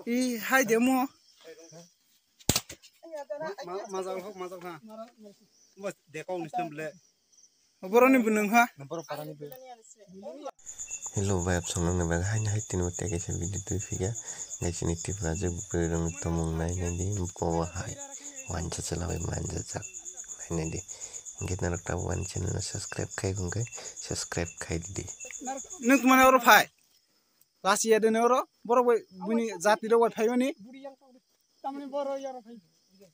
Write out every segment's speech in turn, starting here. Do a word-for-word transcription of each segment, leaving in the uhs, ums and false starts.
I hai de mo. Ma-, ma-, majak hok, majak ha. Bas, dekong ni stem le. Boroni bunung ha. Hello, vibe song nang nang hai hai tini tege se video twi phiga. Ngai sini tip la je bwrwi rong tomung nai nai di bo hai. Wan cha cha la bai man cha cha nai nai di. Ngai narok ta wan channel subscribe khai gung kai subscribe khai di. Nuk mana oro phai. Lasi ya dene oro, borok bai bini jati rok bai phaimani.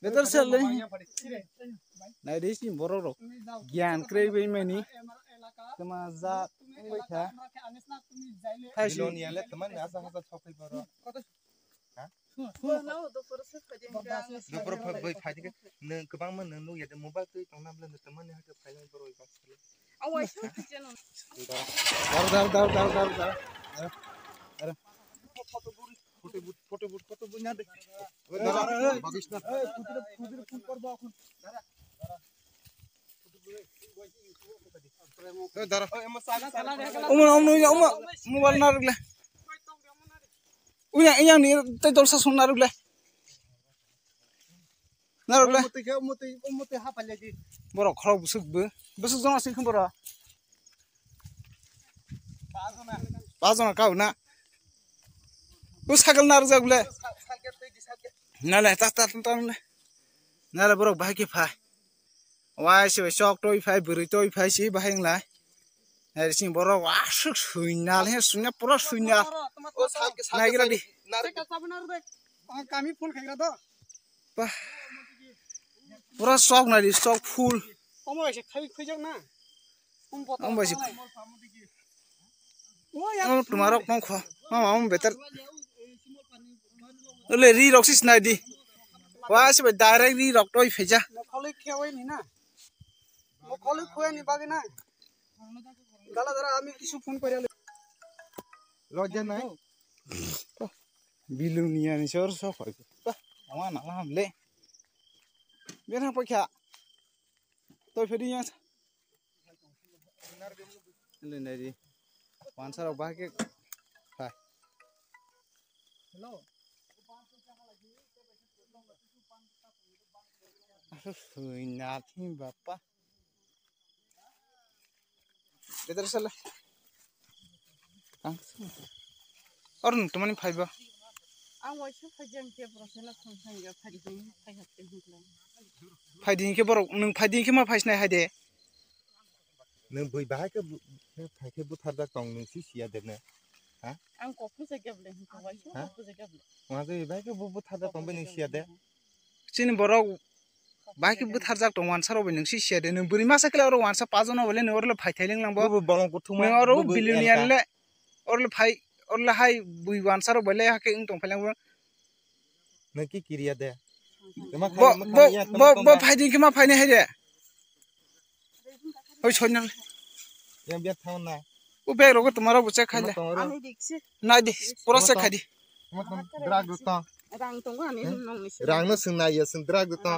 Better sell le. Nai de si borok rok. Gyan krei bai mani. Tama jat bai kha. Thai si. Biloni ale teman ni asa hasa chokri borok. Ha? Dopor bai phai dikhe. Nung kwbangma nung nukya de mobile twi tongna bwle nung teman ni hakhe phai nang borok bai. Dar, dar, dar, dar, dar, dar. Dar, dar. Photo booth, photo booth, photo booth na de. Dar, dar, dar. Dar. Umo, umo, umo, umo, mobile narwkle. Uya, uya ni tei dolsa song narwkle. Narwkle. Umutwi khe, umutwi, umutwi haphailai di. Borok khorok bwswk bo. Bwswk jona sing borok. Ba jona kau na. O cycle narwkjak le. Nale, ta, ta, ta, ta, nale. Nale borok bahai khe phai. Wai se bai chok toi phai, bwrwi toi phai si bahai wng lai. Nai sini borok wa suk suinal he suina pura suinal. Naigra di. Kami phone khaira do. Bah. Pura sok nai di, sok full. Omo bai se khai khuijak na. Omo bai se. Omo tumarok nong kho. Mama omo better. Ole ri rok sis nai di. Wa se bai direct ri rok toi pheja. Mokholoi khewai ni na. Mokholoi khewai ni bagi na. Gala dara ami kisu phone kore le. Lojja nai. Bilung ni ani sor sok. Bah, ama na ham le. Bena pokya. Toi phedi ya. Nai di. Wansarok bahai khe phai. Hello. Aswk sui nathi bapa. Better sala. Ang. Or nung tumani phaiba. Ang waisa phaijang ke borok sela thong thang ya phai ding phai hak te hukla. Phai ding ke borok nung phai ding ke ma phai sinai hai de. Nung bui bahai ke bu-, ke phai ke buthar jak tong nung si siya de ne. Ha? Ang kok phusa ke bole hukla waisa kok phusa ke bole. Wa je bahai ke bu-, buthar jak tong be nung siya de. Chini borok bahai khe bwtharjak tong wansa rok bai nung si siya de, nung bwrwi masa khe oro wansa pajono bai le nung oro le phai thai ling lang bo. Bo bolong kuthuma, nung oro bo bui billionaire elka. Le oro le phai oro le hai bui wansa rok bai le hakhe wng tong phai lang bo. Nung ki kiriya de. Bo, bo, bo, bo phai di khe ma phai nai hai de. Oi, soi nang. Yang biar thaw na. O bag rogo tomorrow bo check khai le. Tomorrow. Ani diksi. Nai di, pura check khai di. Tomorrow drug do to. Rang tongo ani nong ni. Rang no sung nai ya, sung drug do to.